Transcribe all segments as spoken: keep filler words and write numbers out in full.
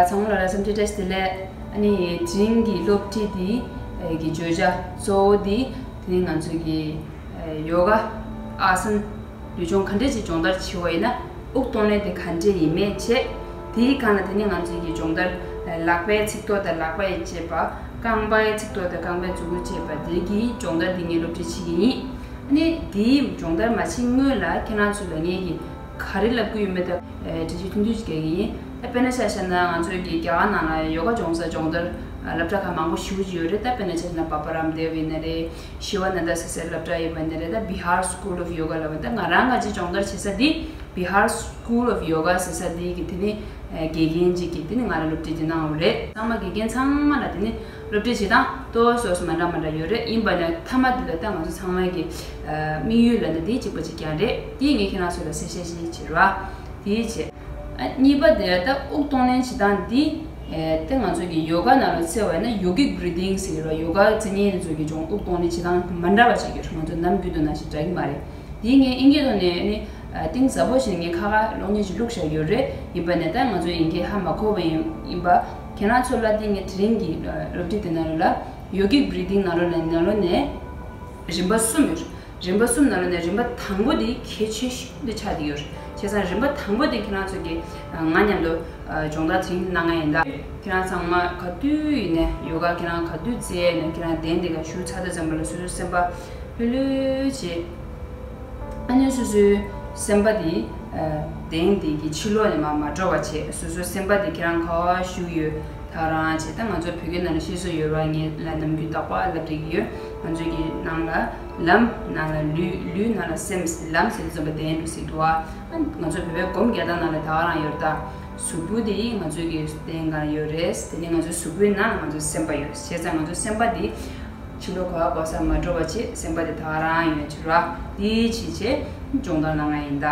ཚང་མ་ལ་ལ་སེམས་ཁྲལ་བཀྲ་ཤིས་བདེ་ལེགས། ཨ་ནི་དེ་རིང་གི་སློབ་ཁྲིད་འདི་གི་བརྗོད་བྱ་གཙོ་བོ་འདི་དེ་ནི་ང་ཚོ་གི་ཡོ་ག་ཨ་སན་ལུས་སྦྱོང་ག་འདྲས་ཅིག་སྦྱོང་བརྡར་བྱེད་པ་ཡིན་ན་དབུགས་གཏོང་ལེན་དེ་ག་འདྲས་ཡིན་མིན་བྱས། དེའི་སྒང་ལ་དེ་ནི་ང་ཚོ་གི་སྦྱོང་བརྡར་ལག་པའི་ཚིགས་ཐོ་དང་ལག་པ་ཡིས་བཅད་པ། རྐང་པའི་ཚིགས་ཐོ་དང་རྐང་པའི་མཛུབ་གུ་བཅད་པ་དེ་གི་སྦྱོང་བརྡར་འདི་ངས་སློབ་ཁྲིད་བྱེད་ཀྱི་ཡིན། ཨ་ནི་དེའི་སྦྱོང་བརྡར་མ་བྱེད་སྔོན་ལ་ཁྱེད་རང་ཚོ་ལ་ངས་ཀྱི་ག་རེ་ལབ་ཀྱི་ཡོད་མེད་དང་འགྲེལ་བཤད་ཐུང་ཐུང་ཞིག་རྒྱག་གི་ཡིན། ད་དཔེར་ན་ཆ་བཞག་ན་ང་ཚོའི་གི་རྒྱ་གར་ནང་ལ་ཡོ་ག་སྦྱོང་ས་སྦྱོང་བརྡར་སློབ་གྲྭ་ཁག་མང་པོ་ཞེ་པོ་ཅིག་ཡོད་རེད། ད་དཔེར་ན་ཆ་བཞག་ན་བྷ་བྷ་རམ་དེབ་ཡིན་ན་རེད། ཤི་ཝ་ནན་ད་ཟེར་སའི་སློབ་གྲྭ་ཡིན་པ་ཡིན་ན་རེད། ད་བི་ཧར་སྐུལ་ཨོཕ་ཡོ་ག་ལབ་པ། ད་ང་རང་ག་ཅིག་སྦྱོང་བརྡར་བྱེད་ས་འདི་བི་ཧར་སྐུལ་ཨོཕ་ཡོ་ག་ཟེར་ས་འདི་གི་དེ་ནི་དགེ་རྒན་ཅིག་གིས་དེ་ནི་ང་ལ་སློབ་ཁྲིད་ཅིག་གནང་བ་རེད། ཚང་མ་དགེ་རྒན་ཚང་མ་ལ་དེ་ནི་སློབ་ཁྲིད་བྱེད་སྟངས་ཏོག་ཙམ་མ་འདྲ་མ་འདྲ་ཡོད་རེད། ཡིན་པ་ནས་མཐའ་མ་དེ་ལ་ད་ང་ཚོ་ཚང་མ་གི་དམིགས་ཡུལ་ལ་ནི་དེ་གཅིག་པ་གཅིག་རྐྱང་རེད། དེ་ངས་ཁྱེད་རང་ཚོ་ལ་གསལ་བཤད་ཞིག་བྱེད་རོགས། དེའི་ཆེད། ཨ། གཉིས་པ་དེ་ད་དབུགས་གཏོང་ལེན་བྱེད་སྟངས་འདི། ཨེ། དེ་ང་ཚོ་གི་ཡོ་ག་ནང་ལ་བརྩི་བ་ཡིན་ན་ཡོ་གིག་བྷི་རི་དིང་ཟེར་གྱི་རེད། ཡོ་ག་རྩེད་མཁན་ཚོ་གི་སྦྱོང་དབུགས་གཏོང་ལེན་བྱེད་སྟངས་མ་འདྲ་བ་ཞིག་ཡོད་རེད། ང་ཚོ་ནམ་རྒྱུན་དུ་ནང་བཞིན་འདྲ་གི་མ་རེད། དེ་ངས་ཨིན་སྐད་ཐོག་ནས་ནི་གཏིང་ཟབ་པོ་ཞིག་ངས་ཁ་ཁ་གློག་བརྙན་ཞིག་བླུགས་བཞག་ཡོད་རེད། ཡིན་པ་ནས་ད་ང་ཚོ་ཨིན་སྐད་ཧ་མ་གོ་བ་ཡིན་ཡིན་པ། ཁྱེད་རང་ཚོ་ལ་དེ་ངས་དེ་རིང་གི་སློབ་ཁྲིད་དེ་ནང་ལ་ཡོ་གིག་བྷི་རི་དིང་ནང་ལོགས་ནས་ནང་ལོགས་ནས་རིམ་པ་གསུམ་ཡོད་རེད། རིམ་པ་གསུམ་ནང་ལོགས་ནས་རིམ་པ་དང་པོ་དེ་གལ་ཆེ་ཤོས་དེ་ཆགས་བསྡད་ཡོད་རེད། བྱས་ཙང་རིམ་པ་དང་པོ་དེ་ཁྱེད་རང་ཚོ་གིས་ང་མཉམ་དུ་སྦྱོང་བརྡར་དེ་རིང་གནང་ང་ཡིན་ད། ཁྱེད་རང་ཚང་མ་ག་དུས་ཡིན་ནའི་ཡོ་ག་ཁྱེད་རང་ག་དུས་རྩེ་ཡིན་ནའི་ཁྱེད་རང་གདན་དེ་ག་བཞུགས་ཚར་དུས་ཙམ་པ་ལ་སོ་སོའི་སེམས་པ་ལྷོད་ལྷོད་བྱེད། ཨ་ནི་སོ་སོའི་སེམས་པ་དེ་གདན་དེ་གི་ཕྱི་ལོགས་ནས་མར་མ་འགྲོ་བ་བྱེད། སོ་སོའི་སེམས་པ་དེ་ཁྱེད་རང་ག་པར་བཞུགས་ཡོད། ད་རང་བྱས། ད་ང་ཚོ་བོད་སྐད་ནང་ལ་བཤད་སྲོལ་ཡོད་རེད་པ། ངས་ལ་ནམ་རྒྱུན་རྟག་པར་ལབ་བསྡད་ཀྱི་ཡོད། ང་ཚོའི་གི་ནང་ལ་ལམ། ནང་ལ་ལུས། ལུས་ནང་ལ་སེམས། ལམ་ཟེར་དུས་ཙམ་པ་གདན་འདྲ་ཞིག་འདུག་པ། ང་ཚོ་བོད་པའི་སྒོམ་རྒྱག་སྟངས་ནང་ལ་ད་ག་རང་ཡོད་རེད་ད། གཟུགས་པོ་དེ་ང་ཚོའི་གི་གདན་སྒང་ལ་ཡོད་རེད། དེ་ནས་ང་ཚོའི་གཟུགས་པོའི་ནང་ལ་ང་ཚོའི་སེམས་པ་ཡོད། བྱས་ཙང་ང་ཚོའི་སེམས་པ་དེ་ཕྱི་ལོགས་ག་པར་ག་སར་མ་འགྲོ་བ་བྱེད། སེམས་པ་དེ་ད་ག་རང་ཡོད་བྱེད་རེད་པ། དེ་བྱས་བྱས་སྦྱོང་བརྡར་གནང་ང་ཡིན་ད།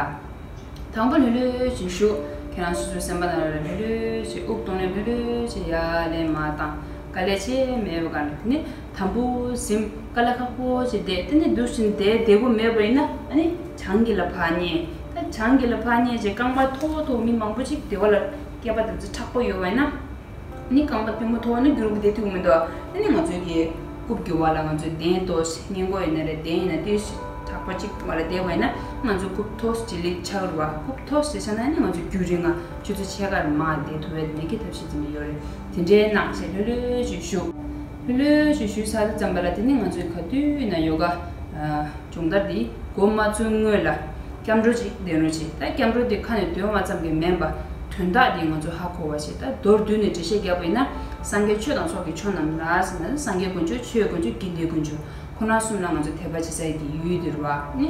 དང་པོ་ལྷོད་ལྷོད་བྱས་བཞུགས། ཁྱེད་རང་སོ་སོའི་སེམས་པ་ནང་ལ་ལྷོད་ལྷོད་བྱས། དབུགས་གཏོང་ལེན་ལྷོད་ལྷོད་བྱས། ཡར་ལེན་མར་བཏང་། དཀའ་ལས་ཆེ་མེད་པ་ག་ནས། དེ་ནས་དམ་པོ་གཟིམ། དཀའ་ལས་ཁག་པོ་བྱས་བསྡད། དེ་ནས་འདུག་བཞིན་བསྡད་བདེ་པོ་མེད་པ་ཡིན་ན་ཨ་ནི་བྱང་གི་ལ་ཕར་ཉལ། ད་བྱང་གི་ལ་ཕར་ཉལ་བྱས་རྐང་པ་མཐོ་བོ་མཐོ་བོ། མི་མང་པོ་ཅིག་དེ་བ་ལ་སྐེད་པ་དེ་ཚོ་མཁྲེགས་པོ་ཡོད་པ་ཡིན་ན། ནི་རྐང་པ་ཕྲ་མོ་མཐོ་བ་ནི་རྒྱུན་རིང་པོ་བསྡད་ཐུབ་ཀྱི་མི་འདུག་ཨ་ནི་ང་ཚོའི་གི་རྐུབ་ཀྱི་བར་ལ་ང་ཚོའི་གདན་ཏོག་ཙམ། སྔས་མགོ་ཡིན་ན་རེད། གདན་ཡིན་ན་ཏོག་ཙམ་དྲག་པོ་གཅིག་བར་ལ་བསྡད་པ་ཡིན་ན་ང་ཚོའི་རྐུབ་ཏོག་ཙམ་ལྕེ་ལེ་ཆགས་རུ་བ། རྐུབ་ཏོག་ཙམ་ཆགས་ན་ནི་ང་ཚོ་རྒྱུན་རིང་ང་ཆུ་ཚོད་ཕྱེད་ཀ་རེ་མར་བསྡད་ཐུབ་པའི་ནད་ཀྱི་ཐབས་ཤེས་ཅིག་ཡོད་རེད། དེ་འདྲའི་གནང་བྱས་ལྷོད་ལྷོད་ཅིག་བཞུགས། ལྷོད་ལྷོད་ཅིག་བཞུགས་ཚར་དུས་ཙམ་པ་ལ་དེ་ནི་ང་ཚོའི་ག་དུས་ཡིན་ན་ཡོ་ག་སྦྱོང་བརྡར་འདི་འགོ་མ་བཙུགས་སྔོན་ལ་སྐྱབས་འགྲོ་ཅིག་འདོན་རོགས་བྱེད། ད་སྐྱབས་འགྲོ་འདི་ཁ་ནས་འདོན་པ་ཙམ་གྱིས་མིན་པ། དོན་དག་འདི་ང་ཚོ་ཧ་གོ་བ་བྱེད། ད་མདོར་བསྡུས་ནས་འགྲེལ་བཤད་རྒྱག་པ་ཡིན་ན། སངས་རྒྱས་ཆོས་དང་ཚོགས་ཀྱི་མཆོག་རྣམས་ལ་ཟེར་ན། སངས་རྒྱས་དཀོན་མཆོག་ཆོས་དཀོན་མཆོག་དགེ་འདུན་དཀོན་མཆོག་ཁོང་རྣམ་གསུམ་ལ་ང་ཚོ་དད་པ་བྱེད་སའི་གི་ཡུལ་འདི་རེད་པ། ནི་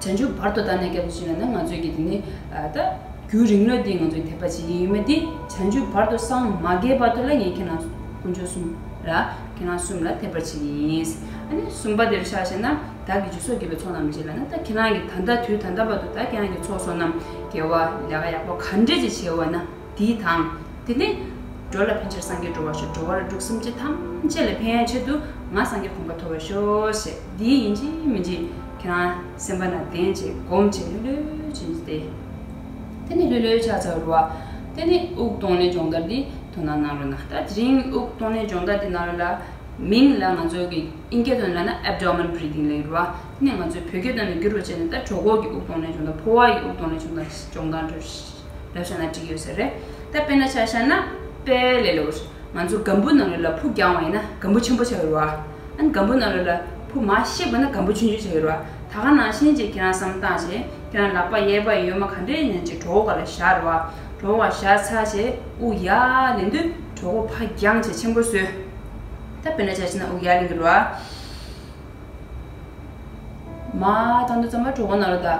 བྱང་ཆུབ་བར་དུ་བདག་ནི་སྐྱབས་སུ་མཆི་ལབ་ན་ང་ཚོའི་གི་དེ་ནི་ད། རྒྱུན་རིང་ལོས་འདི་ང་ཚོས་དད་པ་བྱེད་ཀྱི་ཡོད་མེད་དེ། བྱང་ཆུབ་བར་དུ་སངས་མ་རྒྱས་བར་དུ་ལ་ངས་ཁྱེད་རང་དཀོན་མཆོག་གསུམ་ལ། ཁྱེད་རང་གསུམ་ལ་དད་པ་བྱེད་ཀྱི་ཡིན། ཨ་ནི་གསུམ་པ་དེར་ཆ་བཞག་ན། བདག་གིས་སྦྱིན་སོགས་བགྱིས་པའི་ཚོགས་རྣམས་ཀྱིས་ལབ་ན། ད་ཁྱེད་རང་གིས་ད་ལྟ་དུས་ད་ལྟ་བར་དུ་ད་ཁྱེད་རང་གི་ཚོགས་བསོད་ནམས་དགེ་བ་ལས་ཀ་ཡག་པོ་ག་འདྲས་ཅིག་བྱས་པ་ན་དེ་དང་། དེ་ནི་འགྲོ་ལ་ཕན་ཕྱིར་སངས་རྒྱས་འགྲུབ་པར་ཤོག་འགྲོ་བ་རིགས་དྲུག་སེམས་ཅན་ཐམས་ཅད་ལ་ཕན་ཡོན་ཆེད་དུ་ང་སངས་རྒྱས་གོ་འཕང་ཐོབ་པར་ཤོག་ཞེས། འདི་ཡིན་གཅིག་མིན་གཅིག་ཁྱེད་རང་སེམས་པ་ནང་བདེན་བྱས་སྒོམ་བྱས་ལྷོད་ལྷོད་བྱས་ཏེ། དེ་ནི་ལྷོད་ལྷོད་ཆགས་ཚར་བ། དེ་ནི་དབུགས་གཏོང་ལེན་སྦྱོང་བརྡར་འདི་དོ་སྣང་གནང་རོགས་གནང་། ད་དེ་རིང་དབུགས་གཏོང་ལེན་སྦྱོང་བརྡར་འདི་ནང་ལ་མིང་ལ་ང་ཚོ་གི་ཨིན་སྐད་ཐོག་ནས་ལབ་ན་abdomen breathing་ལབ་ཀྱི་རེད་པ། དེ་ནི་ང་ཚོའི་བོད་སྐད་ཐོག་ནས་བསྒྱུར་བ་བྱས་ན་ད་གྲོད་ཁོག་གི་དབུགས་གཏོང་ལེན་སྦྱོང་བརྡར། ཕོ་བ་ཡི་དབུགས་གཏོང་ལེན་སྦྱོང་བརྡར། སྦྱོང་བརྡར་འདྲ་ལབ་བཞག་ན་འགྲིག་ཡོད་ས་རེད། ད་དཔེར་ན་ཆ་བཞག་ན་དཔེ་ལ་ལབ་ན། ང་ཚོ་སྒམ་པོ་ནང་ལོགས་ལ་ཕུ་བརྒྱངས་པ་ཡིན་ན་སྒམ་པོ་ཆེན་པོ་ཆགས་ཀྱི་རེད་པ། ཨ་ནི་སྒམ་པོ་ནང་ལོགས་ལ་ཕུ་མར་གཤེགས་པ་ན་སྒམ་པོ་ཆུང་ཆུང་ཆགས་ཀྱི་རེད་པ། ད་ག་ནང་བཞིན་ཅིག་ཁྱེད་རང་བསམ་བློ་བཏང་བྱས། ཁྱེད་རང་ལག་པ་གཡས་པ་གཡོན་མ་ག་འདྲས་ཡིན་ན་ཅིག་གྲོད་ཁོག་སྒང་ལ་བཞག་རེད་པ། གྲོད་ཁོག་སྒང་བཞག་ཚར་བྱས་དབུགས་ཡར་ལེན་དུས་གྲོད་ཁོག་ཕར་བརྒྱངས་བྱས་ཆེན་པོ་བཟོས། ད་དཔེར་ན་ཆ་བཞག་ན་དབུགས་ཡར་ལེན་གྱི་རེད་པ། མར་བཏང་དུས་ཙམ་པ་གྲོད་ཁོག་ནང་ལོགས་ད།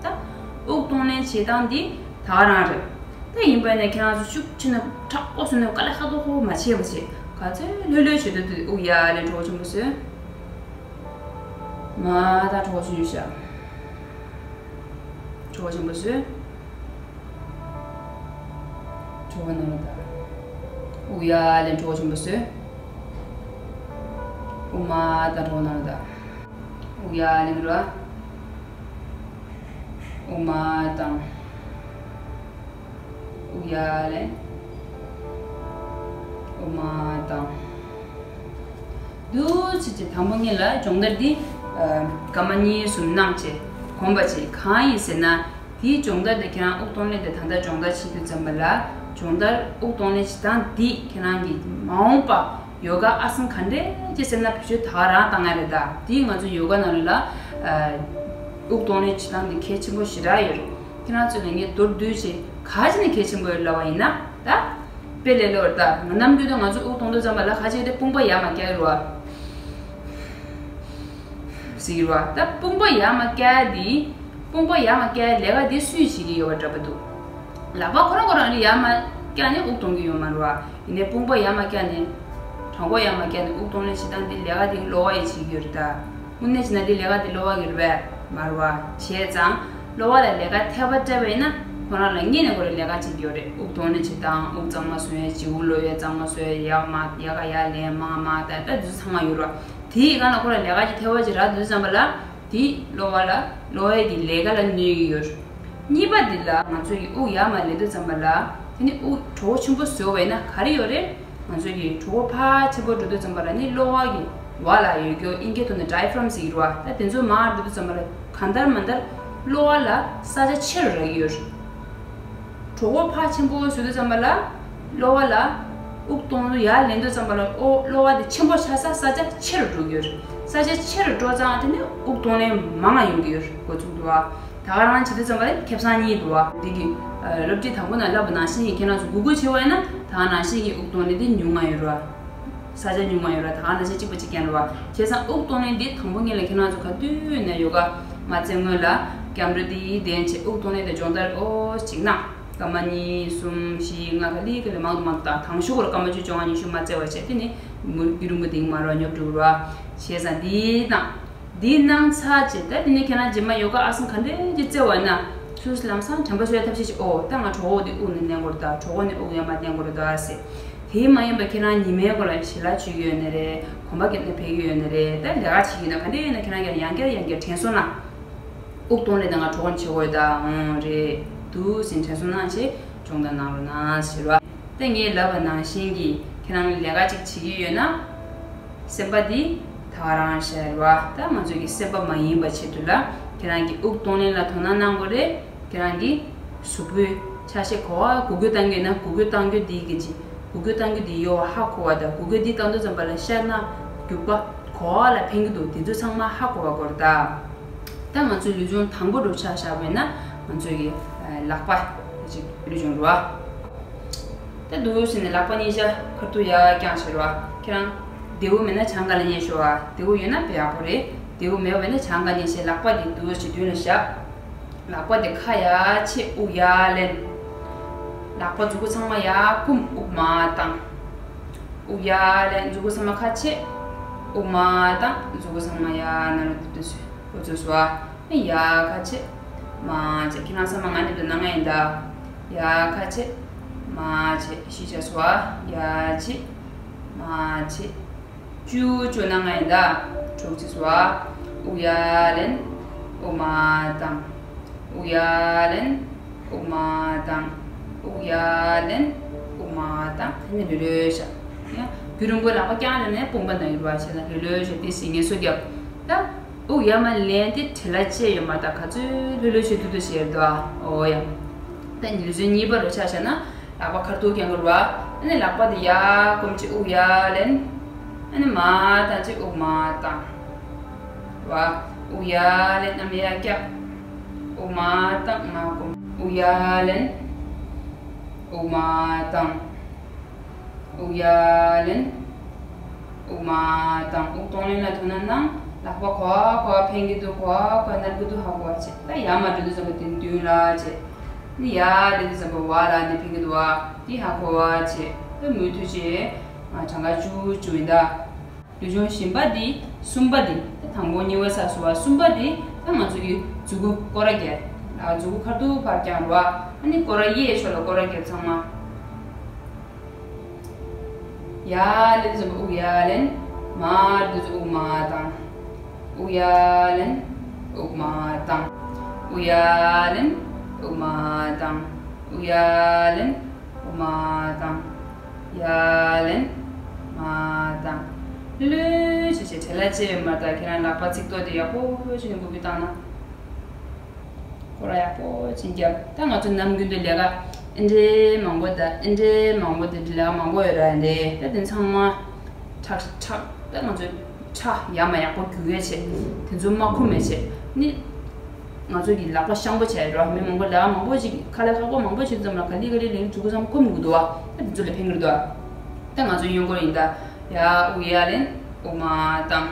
ད་དབུགས་གཏོང་ལེན་བྱེད་སྟངས་འདི་ད་ག་རང་རེད། ད་ཡིན་པ་ཡིན་ན་ཁྱེད་རང་ཚོ་ཤུགས་ཆེ་ན་མཁྲེགས་པོ་བཟོས་ནས་དཀའ་ལས་ཁག་པོ་མ་བྱེད་པ་བྱེད། ག་ཚོད་ལྷོད་ལྷོད་བྱེད་འདོད་དུས་དབུགས་ཡར་ལེན། གྲོད་ཁོག་ཆེན་པོ་བཟོས། མར་ད་གྲོད་ཁོག་ཆུང་ཆུང་བཞག་གྲོད་ཁོག་ཆེན་པོ་བཟོས། གྲོད་ཁོག་ནང་ལོགས་ད། དབུགས་ཡར་ལེན། གྲོད་ཁོག་ཆེན་པོ་བཟོས། དབུགས་མར་བཏང་། གྲོད་ཁོག་ནང་ལོགས་ད། དབུགས་ཡར་ལེན་རོགས། དབུགས་མར་བཏང་། ཡར་ལེན། དབུ་མ་བཏང་། འདུག་སེ་བྱས་དང་པོ་ཉིད་ལ་སྦྱོང་བརྡར་འདི་སྐར་མ་གཉིས་གསུམ་གནང་བྱས་གོམས་པ་བྱས། གང་ཡིན་ཟེར་ན། དེའི་སྦྱོང་བརྡར་དེ་ཁྱེད་རང་དབུགས་གཏོང་ལེན་དེ་ད་ལྟ་སྦྱོང་བརྡར་བྱེད་དུས་ཙམ་པ་ལ། སྦྱོང་བརྡར་དབུགས་གཏོང་ལེན་བྱེད་སྟངས་འདི་ཁྱེད་རང་གི་མ་འོངས་པ་ཡོ་ག་ཨ་སན་ག་འདྲས་ཅིག་ཟེར་ན་བེད་སྤྱོད་ད་ག་རང་བཏང་ཡ་རེད། ད་དེ་ང་ཚོ་ཡོ་ག་ནང་ལ་ཨ་དབུགས་གཏོང་ལེན་བྱེད་སྟངས་འདི་གལ་ཆེན་པོ་ཞེ་དྲག་ཡོད་རེད། ཁྱེད་རང་ཚོ་ལ་ངས་མདོར་བསྡུས་བྱས་ག་ཅི་ནས་གལ་ཆེན་པོ་ཡོད་ལབ་པ་ཡིན་ན། ད་དཔེ་ལས་སླ་བོར། ད་ང་ནམ་རྒྱུན་དུ་ང་ཚོ་དབུགས་གཏོང་དུས་ཙམ་པ་ལ་ག་ཅི་ཡོད་དེ་དཔུང་པ་ཡར་མར་བཀྱག་གི་རེད་བ། ཟེར་གྱི་རེད་བ། ད་དཔུང་པ་ཡར་མར་བཀྱག་ཡ་དེ། དཔུང་པ་ཡར་མར་བཀྱག་ཡ་ལས་ཀ་དེ་སུས་བྱེད་ཀྱི་ཡོད་པ་འདྲ་པོ་འདུག་ལག་པ་ཁོ་རང་ཁོ་རང་ཡར་མར་བཀྱག་ནས་དབུགས་གཏོང་གི་ཡོད་མ་རེད་བ། ཡིན་ནའི་དཔུང་པ་ཡར་མར་བཀྱག་ནས། བྲང་ཁོག་ཡར་མར་བཀྱག་ནས་དབུགས་གཏོང་ལེན་བྱེད་སྟངས་འདི་ལས་ཀ་དེ་གློ་བ་ཡིས་བྱེད་ཀྱི་ཡོད་རེད་ད། དངོས་གནས་བྱས་ན་འདི་ལས་ཀ་དེ་གློ་བ་གི་རེད་པས་མ་རེད་བ། བྱས་ཙང་གློ་བ་ལ་ལས་ཀ་ཐེབས་པ་སྤྲད་པ་ཡིན་ན་ཁོ་རང་ལ་སྔོན་ནས་ཁོ་རང་ལས་ཀ་བྱེད་ཀྱི་ཡོད་རེད། དབུགས་གཏོང་ལེན་བྱེད་སྟངས། དབུགས་གཙང་མ་བཟུང་ཡས། ལྗིད་དབུགས་གློད་ཡས། གཙང་མ་བཟོ་ཡས། ཡར་མར་ཡར་ཁ་ཡར་ལེན། མར་མར་ད་ད་འདི་ཚང་མ་ཡོད་རེད་བ། དེའི་སྒང་ལ་ཁོ་རང་ལས་ཀ་ཅིག་ཐེབས་པ་ཅིག་རག་དུས་ཙམ་པ་ལ། དེ་གློ་བ་ལ། གློ་བའི་གི་ལས་ཀ་ལ་གནོད་ཀྱི་ཡོད། གཉིས་པ་འདི་ལ་ང་ཚོ་གི་དབུགས་ཡར་མར་ལེན་དུས་ཙམ་པ་ལ། དེ་ནི་དབུགས་གྲོད་ཁོག་ཆེན་པོ་བཟོས་པ་ཡིན་ན་ག་རེ་ཡོད་རེད། ང་ཚོ་གི་གྲོད་ཁོག་ཕར་ཆེན་པོ་འགྲོ་དུས་ཙམ་པ་ལ་ནི་གློ་བ་གི་འོག་ལ་ཡོད་རྒྱུ་ཨིན་སྐད་ཐོག་ནས་ཌའི་ཕ་རམ་ཟེར་གྱི་རེད་བ། ད་དེ་ཚོ་མར་འགྲོ་དུས་ཙམ་པ་ལ་གང་ལྟར་མ་ལྟར་གློ་བ་ལ་ས་ཆ་ཆེ་རུ་རག་གི་ཡོད་རེད། གྲོད་ཁོག་ཕར་ཆེན་པོ་བཟོས་དུས་ཙམ་པ་ལ། གློ་བ་ལ་དབུགས་གཏོང་དུས་ཡར་ལེན་དུས་ཙམ་པ་ལ། ཨོ། གློ་བ་དེ་ཆེན་པོ་ཆགས་ས་ས་ཆ་ཆེ་རུ་འགྲོ་གི་ཡོད་རེད། ས་ཆ་ཆེ་རུ་འགྲོ་ཙང་དེ་ནི་དབུགས་གཏོང་ལེན་མང་ང་ཡོང་གི་ཡོད་རེད། འགོ་ཚུགས་འདུག་བ། ད་ག་རང་བྱེད་དུས་ཙམ་པ་ལ་ཁེ་བཟང་གཉིས་འདུག་བ། འདི་གི་ཨ་སློབ་ཁྲིད་དང་པོ་ནང་ལབ་པ་ནང་བཞིན་གྱི་ཁྱེད་རང་ཚོ་གུག་གུག་བྱེད་པ་ཡིན་ན་ད་ག་ནང་བཞིན་གྱི་དབུགས་གཏོང་ལེན་དེ་ཉུང་ང་ཡོད་རེད་བ། ས་ཆ་ཉུང་ང་ཡོད་ར། ད་ག་ནང་བཞིན་གཅིག་པ་གཅིག་རྐྱང་རེད་བ། བྱས་ཙང་དབུགས་གཏོང་ལེན་འདི་དང་པོ་ཉིད་ལ་ཁྱེད་རང་ཚོ་ག་དུས་ནས་ཡོ་ག་མ་རྩེ་སྔོན་ལ་ཀེམ་ར་འདི་གདན་བྱས་དབུགས་གཏོང་ལེན་དང་སྦྱོང་བརྡར་ཨོ་ཅིག་གནང་། སྐར་མ་གཉིས་གསུམ་བཞི་ལྔ་ག་ལེ་ག་ལེ་མང་དུ་མང་དུ་བཏང་། དང་ཤོག་གུ་ལ་སྐར་མ་བཅུ་བཅོ་ལྔ་ཉི་ཤུ་མ་རྩེ་བ་བྱས། དེ་ནི་མུར་རྒྱུན་རིང་པོ་འདིང་མ་རོགས་ཉོབ་འགྲོ་ར། བྱས་ཙང་འདི་གནང་། འདི་གནང་ཚར་རྗེས་ད་དེ་ནས་ཁྱེད་རང་རྗེས་མ་ཡོ་ག་ཨ་སན་ག་འདྲས་ཀྱི་རྩེ་བ་ན་སུས་ལམ་སང་དྲན་པ་གསོ་ཡ་ཐབས་ཤེས་ཤིག་ཨོ་ད་ང་གྲོད་ཁོག་འདི་དབུགས་ནས་ལེན་དགོས་རེད་ད། གྲོད་ཁོག་ནས་དབུགས་ཡར་མར་ལེན་དགོས་རེད་ད་ཟེར། དེ་མ་ཡིན་པ་ཁྱེད་རང་ཉི་མའི་སྐོར་ལ་ཞལ་ལག་མཆོད་ཀྱི་ཡོད་ནི་རེད། གོམ་པ་རྒྱབ་ནས་ཕེབས་ཀྱི་ཡོད་ནི་རེད། ད་ལས་ཀ་བྱེད་ཀྱི་ཡོད་ན་ག་འདྲས་ཡོད་ན་ཁྱེད་རང་ཀྱང་ཡང་བསྐྱར་ཡང་བསྐྱར་དྲན་གསོ་གནང་། དབུགས་གཏོང་ལེན་ད་ང་གྲོད་ཁོག་ནས་བྱེད་དགོས་ཡོད་ད། ཨོ་རེད་འདུག་ཟེར་དྲན་གསོ་གནང་བྱས་སྦྱོང་བརྡར་གནང་རོགས་གནང་ཟེར་བ། ད་ངས་ལབ་པ་ནང་བཞིན་གྱི་ཁྱེད་རང་ལས་ཀ་ཅིག་བྱེད་ཀྱི་ཡོད་ན། སེམས་པ་འདི་ད་ག་རང་བྱས་རེད་བ། ད་ང་ཚོ་གི་སེམས་པ་མ་ཡེངས་པ་ཆེད་དུ་ལ་ཁྱེད་རང་གི་དབུགས་གཏོང་ལེན་ལ་དོ་སྣང་གནང་དགོས་རེད། ཁྱེད་རང་གི་གཟུགས་པོའི་ཆ་ཤས་གོ་བ་འགུལ་སྐྱོད་གཏང་རྒྱུ་ཡིན་ན་འགུལ་སྐྱོད་གཏང་རྒྱུ་འདི་གི་ཅི་འགུལ་སྐྱོད་གཏང་རྒྱུ་འདི་ཡོད་པ་ཧ་གོ་བ་དང་འགུལ་སྐྱོད་འདི་གཏང་དུས་ཙམ་པ་ལ་ཤར་ནག་རྒྱུག་པ་གོ་བ་ལ་ཕན་གྱི་འདུག་འདི་ཚོ་ཚང་མ་ཧ་གོ་བ་དགོས་རེད་ད། ད་ང་ཚོའི་ལུས་སྦྱོང་དང་པོ་འདྲ་ཆ་བཞག་པ་ཡིན་ན་ང་ཚོའི་གི་ལག་པ་ཅིག་ལུས་སྦྱོང་རེད་བ། ད་འདུག་སེ་ནས་ལག་པ་གཉིས་ཆ་ཁ་ཐུག་ཡར་བརྐྱངས་བྱས་རེད་བ། ཁྱེད་རང་བདེ་པོ་མེད་ན་བྱང་ག་ལ་ཉལ་ཤོག་ཨ། བདེ་པོ་ཡོད་ན་ཡག་པོ་རེད། བདེ་པོ་མེད་པ་ཡིན་ན་བྱང་ག་ཉལ་བྱས་ལག་པ་འདི་འདུག་སེ་མདུན་ལ་བཞག་ལག་པ་འདི་ཁ་ཡར་ཕྱེ་དབུགས་ཡར་ལེན། ལག་པ་མཛུག་གུ་ཚང་མ་ཡར་བསྐུམ་དབུགས་མར་བཏང་། དབུགས་ཡར་ལེན། མཛུག་གུ་ཚང་མ་ཁ་ཕྱེ། དབུགས་མར་བཏང་། མཛུག་གུ་ཚང་མ་ཡར་ནང་ལ་འདུག་སེ་འགོ་ཚུགས་སོ་ཨ། ཡར་ཁ་ཕྱེ། མར་ཕྱེ། ཁྱེད་རང་ཚང་མ་ང་འདི་འདྲ་གནང་ཡིན་ད། ཡར་ཁ་ཕྱེ། མར་ཕྱེ། བཞི་ཆ་སོ་ཨ། ཡར་ཕྱེ། མར་ཕྱེ། བཅུ་བཅུ་གནང་ཡིན་ད། དྲུག་ཅུ་སོ་ཨ། དབུགས་ཡར་ལེན། དབུགས་མར་བཏང་། དབུགས་ཡར་ལེན། དབུགས་མར་བཏང་། དབུགས་ཡར་ལེན། དབུགས་མར་བཏང་། དེ་ནས་ལྷོད་ལྷོད་བཞག་ཡ། རྒྱུན་རིང་པོ་ལག་པ་བརྐྱངས་ལ་ནས་དཔུང་པ་ནང་ཡུར་བ་བྱས་ན་ལྷོད་ལྷོད་བྱས་ཏོག་ཙམ་ངལ་གསོ་རྒྱབ། ད་དབུགས་ཡར་མར་ལེན་དེ་བྲེལ་བ་ཅི་ཡོད་མ་རེད་ད། ག་ཚོད་ལྷོད་ལྷོད་བྱས་ཐུབ་ཐུབ་བྱས་ཡོད་དོ་ཨ། ཨོ་ཡ། ད་ལུས་རྩལ་གཉིས་པ་རུ་ཆ་བཞག་ན་ལག་པ་ཁ་ཐུག་བརྐྱང་དགོས་རེད་བ། ཨ་ནི་ལག་པ་དེ་ཡར་བསྐུམ་བྱས་དབུགས་ཡར་ལེན། ཨ་ནི་མར་བཏང་བྱས་དབུགས་མར་བཏང་། རེད་བ། དབུགས་ཡར་ལེན། གནམ་ཡར་བཀྱག་དབུགས་མར་བཏང་མར་བསྐུམ། དབུགས་ཡར་ལེན། དབུགས་མར་བཏང་། དབུགས་ཡར་ལེན། དབུགས་མར་བཏང་། དབུགས་གཏོང་ལེན་ལ་དོ་སྣང་གནང་། ལག་པ་ག་པར་ག་པར་འཕེན་གྱི་འདུག་ག་པར་ག་པར་ནར་གྱི་འདུག་ཧ་གོ་བ་བྱེད། ད་ཡར་མར་འགྲོ་དུས་ཙམ་པ་དེ་མདུན་ལ་བྱེད། ནི་ཡར་འགྲོ་དུས་ཙམ་པ་བར་ལ་ནི་འཕེན་གྱི་འདུག་བ། དེ་ཧ་གོ་བ་བྱེད། ད་མུ་མཐུད་བྱེད། གྲངས་ཀ་བཅུ་བཅུ་ཡིན་ད། ལུས་སྦྱོང་གཞན་པ་འདི། གསུམ་པ་འདི། ད་དང་པོ་གཉིས་པ་ཚར་སོང་བ། གསུམ་པ་འདི་ད་ང་ཚོ་གི་མཛུག་གུ་སྐོར་ར་བརྒྱབ། ལག་མཛུག་གུ་ཁ་ཐུག་ཕར་བརྐྱང་རོགས། ཨ་ནི་སྐོར་ར་གཡས་ཕྱོགས་ལ་སྐོར་ར་བརྒྱབ་ཚང་མ། ཡར་ལེན་ཙམ་པ་དབུགས་ཡར་ལེན། མར་འགྲོ་དུས་དབུགས་མར་བཏང་། དབུགས་ཡར་ལེན། དབུགས་མར་བཏང་། དབུགས་ཡར་ལེན། དབུགས་མར་བཏང་། དབུགས་ཡར་ལེན། མར་བཏང་། ཡར་ལེན། མར་བཏང་། ལྷོད་ལྷོད་བྱས་བྱས་བྲེལ་བ་ཅི་ཡང་མ་བཏང་། ཁྱེད་རང་ལག་པ་ཚིགས་ཐོག་དེ་ཡག་པོ་བྱས་ནས་འགུལ་སྐྱོད་བཏང་ན། སྐོར་ར་ཡག་པོ་ཅིག་བརྒྱབ། ད་ང་ཚོ་ནམ་རྒྱུན་དུ་ལས་ཀ་ཨེ་འདྲའི་མང་པོ་དང་ཨེ་འདྲའི་མང་པོ་དེ་འདྲའི་ལས་ཀ་མང་པོ་ཡོད་ར། ཨེ་འདྲའི་ད་དེ་ཚང་མ་ཁྲག་ཁྲག་ད་ང་ཚོ་ཁྲག་ཡར་མར་ཡག་པོ་རྒྱུག་ཡས་བྱས། དེ་ཚོ་མ་འཁུམ་ཡས་བྱས་ནི། ང་ཚོ་གི་ལག་པ་ཤང་པོ་བྱས་ར། མི་མང་པོ་ལས་ཀ་མང་པོ་ཅིག་ཁ་ལས་ཁག་པོ་མང་པོ་བྱེད་ཙམ་ལ་ག་ལེ་ག་ལེ་ལེགས་འགྲུབ་ཀྱི་བསམ་འཁུམ་གི་འདུག་བ། ད་དེ་ཚོ་ལ་ཕན་གི་རེད་འདུག་བ། ད་ང་ཚོ་གཡོན་སྐོར་ཡིན་ད། ཡར་དབུགས་ཡར་ལེན། དབུགས་མར་བཏང་།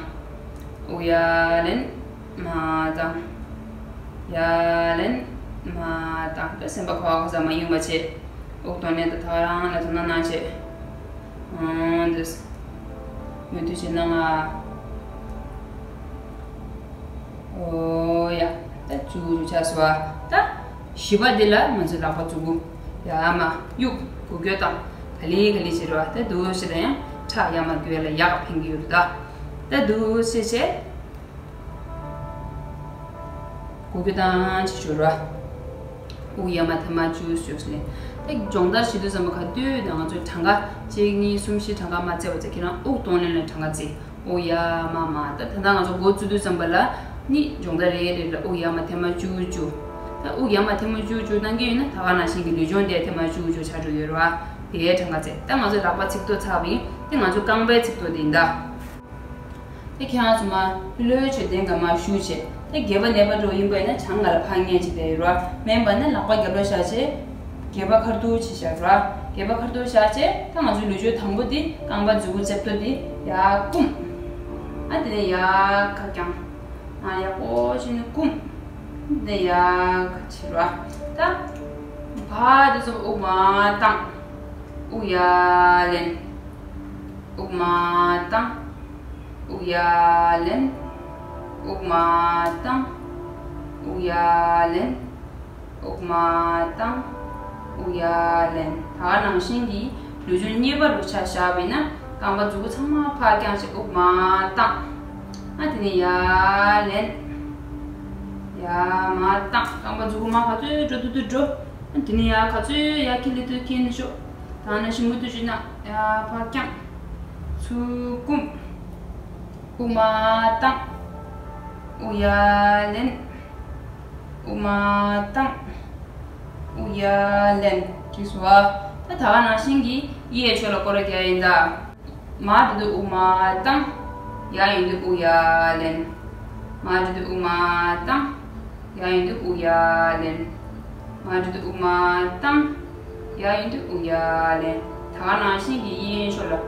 དབུགས་ཡར་ལེན། མར་བཏང་། ཡར་ལེན། མར་བཏང་། ད་སེམས་པ་ཁོག་ཁ་ས་མ་ཡེངས་པ་བྱེད། དབུགས་གཏོང་ལེན་དང་ཐག་རང་ལ་དོ་སྣང་གནང་བྱེད། ཨང་། འདི། མུ་མཐུད་བྱེད་ན་ང་། ཨོ་ཡ། ད་ཅུ་རུ་ཆགས་སོང་བ། ད་བཞི་པ་འདི་ལ་ང་ཚོས་ལག་པ་མཛུག་གུ་ཡར་མར་གཡུག་འགུལ་སྐྱོད་བཏང་། ག་ལེ་ག་ལེ་བྱེད་རོགས། ད་འདུག་སེ་ལ་ཡང་ཁྲག་ཡར་མར་རྒྱུག་ཡ་ལ་ཡག་ཕན་གྱི་ཡོད་རེད་ད། ད་འདུག་སེ་བྱས། འགུལ་སྐྱོད་བཏང་བྱེད་ཆོག་ར། དབུགས་ཡར་མར་ཐེངས་མ་བཅུ་བཅུ་ཟེར་ནས། ད་སྦྱོང་བརྡར་བྱེད་དུས་ཙམ་པ་ག་དུས་ད་ང་ཚོས་གྲངས་ཀ་གཅིག་གཉིས་གསུམ་བཞི་གྲངས་ཀ་མ་བརྩི་བ་བྱས། ཁྱེད་རང་དབུགས་གཏོང་ལེན་ལ་གྲངས་ཀ་བརྩི། དབུགས་ཡར་མར་མར། ད་ད་ལྟ་ང་ཚོ་འགོ་བཙུགས་དུས་ཙམ་པ་ལ་ནི་སྦྱོང་བརྡར་རེ་རེ་ལ་དབུགས་ཡར་མར་ཐེངས་མ་བཅུ་བཅུ། ད་དབུགས་ཡར་མར་ཐེངས་མ་བཅུ་བཅུ་གནང་གི་ཡོད་ན། ད་ག་ནང་བཞིན་གྱི་ལུས་སྦྱོང་དེ་ཐེངས་མ་བཅུ་བཅུ་ཆགས་འགྲོ་ཡོད་རེད་བ། དེའི་གྲངས་ཀ་བརྩི། ད་ང་ཚོ་ལག་པ་ཚིགས་ཐོ་ཚར་བ་ཡིན། དེ་ང་ཚོ་རྐང་པའི་ཚིགས་ཐོ་དེ་ཡིན་ད། དེ་ཁྱེད་རང་ཚོ་མར་ལྷོད་ལྷོད་བྱས་གདན་འདྲ་མར་བཞུགས་བྱས། དེ་སྒལ་པ་ནད་པ་འདྲ་བོ་ཡིན་པ་ཡིན་ན་བྱང་ང་ལ་ཕར་ཉལ་བྱས་བསྡད་ཡོད་ར། མིན་པ་ན་ལག་པ་རྒྱབ་ལ་བཞག་བྱས། སྒལ་པ་ཁ་ཐུག་བྱས་བཞག་ར། སྒལ་པ་ཁ་ཐུག་བཞག་བྱས། ད་ང་ཚོའི་ལུས་སྦྱོང་དང་པོ་དེ་རྐང་པ་མཛུག་གུ་རྩེ་ཐོ་དེ་ཡར་བསྐུམ། ཨ་དེ་ནས་ཡར་ཁ་བརྐྱང་། ཨ་ཡག་པོ་བྱས་ནས་བསྐུམ། དེ་ནས་ཡར་ཁ་ཕྱེ་ར། ད་ཕར་དེ་ཚོ་དབུགས་མར་བཏང་། དབུགས་ཡར་ལེན། དབུགས་མར་བཏང་། དབུགས་ཡར་ལེན། དབུགས་མར་བཏང་། དབུགས་ཡར་ལེན། དབུགས་མར་བཏང་། དབུགས་ཡར་ལེན། ད་ག་ནང་བཞིན་གྱི་ལུས་སྦྱོང་གཉིས་པ་རུ་ཆ་བཞག་པ་ཡིན་ན། རྐང་པ་མཛུག་གུ་ཚང་མ་ཕར་བརྐྱངས་བྱས་དབུགས་མར་བཏང་། ཨ་དེ་ནས་ཡར་ལེན། ཡར་མར་བཏང་། རྐང་པ་མཛུག་གུ་མར་ག་ཚོད་འགྲོ་ཐུབ་ཐུབ་འགྲོ། ཨ་དེ་ནས་ཡར་ག་ཚོད་ཡར་འཁྱེར་ལེན་ཐུབ་འཁྱེར་ནས་ཤོག་ད་ནང་བཞིན་མུ་མཐུད་བྱས་ན། ཡར་ཕར་བརྐྱངས། ཚུར་བསྐུམ། དབུགས་མར་བཏང་། དབུགས་ཡར་ལེན། དབུགས་མར་བཏང་། དབུགས་ཡར་ལེན། འགྲིག་སོང་བ། ད་ད་ག་ནང་བཞིན་གྱི་གཡས་ཕྱོགས་ལ་སྐོར་ར་རྒྱག་ཡིན་ད། མར་འགྲོ་དུས་དབུགས་མར་བཏང་། ཡར་ཡོང་དུས་དབུགས་ཡར་ལེན། མར་འགྲོ་དུས་དབུགས་མར་བཏང་། ཡར་ཡོང་དུས་དབུགས་ཡར་ལེན། མར་འགྲོ་དུས་དབུགས་མར་བཏང་། ཡར་ཡོང་དུས་དབུགས་ཡར་ལེན། ད་ག་ནང་བཞིན་གྱི་གཡས་ཕྱོགས་ལ།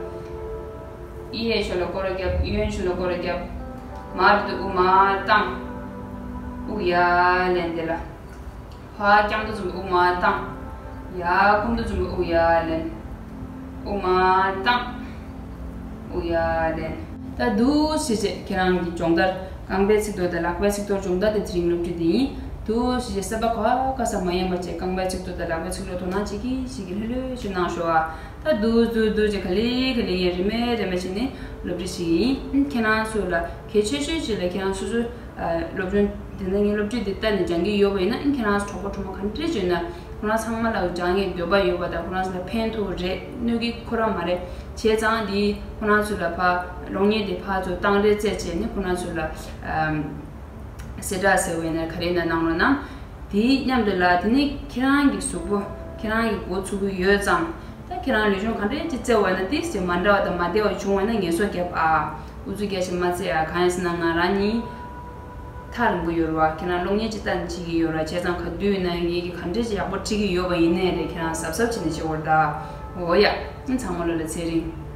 གཡས་ཕྱོགས་ལ་སྐོར་ར་བརྒྱབ། གཡོན་ཕྱོགས་ལ་སྐོར་ར་བརྒྱབ། མར་འགྲོ་དུས་དབུགས་མར་བཏང་། དབུགས་ཡར་ལེན། དེ་ལ། ཕར་བརྐྱང་དུས་ཙམ་པ་དབུགས་མར་བཏང་། ཡར་བསྐུམ་དུས་ཙམ་པ་དབུགས་ཡར་ལེན། དབུགས་མར་བཏང་། དབུགས་ཡར་ལེན། ད་འདུག་སེ་བྱས་ཁྱེད་རང་གི་སྦྱོང་བརྡར། རྐང་པའི་ཚིགས་ཐོ་དང་ལག་པའི་ཚིགས་ཐོ་སྦྱོང་བརྡར་དེ་དེ་རིང་སློབ་ཁྲིད་དེ་ཡིན། འདུག་སེ་བྱས་སེམས་པ་ཁ་ཁ་ས་མ་ཡེངས་པ་བྱས། རྐང་པའི་ཚིགས་ཐོ་དང་ལག་པའི་ཚིགས་ཐོ་དོ་སྣང་བྱེད་ཀྱི་བྱེད་ཀྱི་ལྷོད་ལྷོད་བྱས་གནང་ཤོག་ཨ། ད་འདུག་འདུག་འདུག་བྱས་ག་ལེ་ག་ལེ་ཡིན། རེ་མེད་རེ་མེད་བྱས་ནས་སློབ་ཁྲིད་བྱེད་ཀྱི་ཡིན། ཁྱེད་རང་ཚོ་ལ་གལ་ཆེ་ཤོས་ཅིག་ལ་ཁྱེད་རང་སོ་སོ། སློབ་སྦྱོང་དེ་འདྲ་ངའི་སློབ་ཁྲིད་འདི་ལྟ་ནས་སྦྱང་གི་ཡོད་པ་ཡིན་ན། ཨིན་ཁྱེད་རང་ཚོ་གྲོགས་པོ་གྲོགས་མོ་ག་འདྲས་ཅིག་ཡོད་ན། ཁོ་རང་ཚང་མ་ལ་སྦྱང་ཡས་འདོད་པ་ཡོད་པ་དང་། ཁོ་རང་ཚོ་ལ་ཕན་ཐོགས་རེད། གནོད་ཀྱི་ཁོ་རང་མ་རེད། བྱས་ཙང་འདི་ཁོ་རང་ཚོ་ལ་ཕར་གློག་བརྙན་དེ་ཕར་ཚུར་བཏང་རེས་བྱས་བྱས་ནས། ཁོ་རང་ཚོ་ལ་ཨམ་གསལ་བསྒྲགས་ཟེར་བ་ཡིན་ན་ག་རེ་ཡིན་ན་གནང་རོགས་གནང་། དེའི་མཉམ་དུ་ལ་དེ་ནི་ཁྱེད་རང་གི་གཟུགས་པོ་ཁྱེད་རང་གི་འགོ་ཚུགས་ཀྱི་ཡོད་ཙང་། ད་ཁྱེད་རང་ལུས་སྦྱོང་ག་འདྲས་ཅིག་བཙལ་བ་ཡིན་ན། ཏོག་ཙམ་མ་འདྲ་བ་དང་མ་བདེ་བ་བྱུང་བ་ཡིན་ན་ངལ་གསོ་རྒྱབ་ཨ། ཨུ་ཚུགས་རྒྱག་བྱས་མ་བཙལ་ཨ། གང་ཡིན་ཟེར་ན་ང་རང་གཉིས་ཐག་རིང་པོ་ཡོད་རེད་བ། ཁྱེད་རང་གློག་བརྙན་ཅིག་ལྟ་ནས་བྱེད་ཀྱི་ཡོད་ར། བྱས་ཙང་ག་དུས་ཡིན་ན་ངེད་ཀྱིས་ག་འདྲས་ཅིག་ཡག་པོ་ཁྲིད་ཀྱི་ཡོད་པ་ཡིན་ནའི་རེད། ཁྱེད་རང་གཟབ་གཟབ་བྱས་ནས་བྱེད་དགོས་རེད་ད། འོ་ཡ། ཨ་ཚང་མ་ལོ་ལ་ཚེ་རིང་།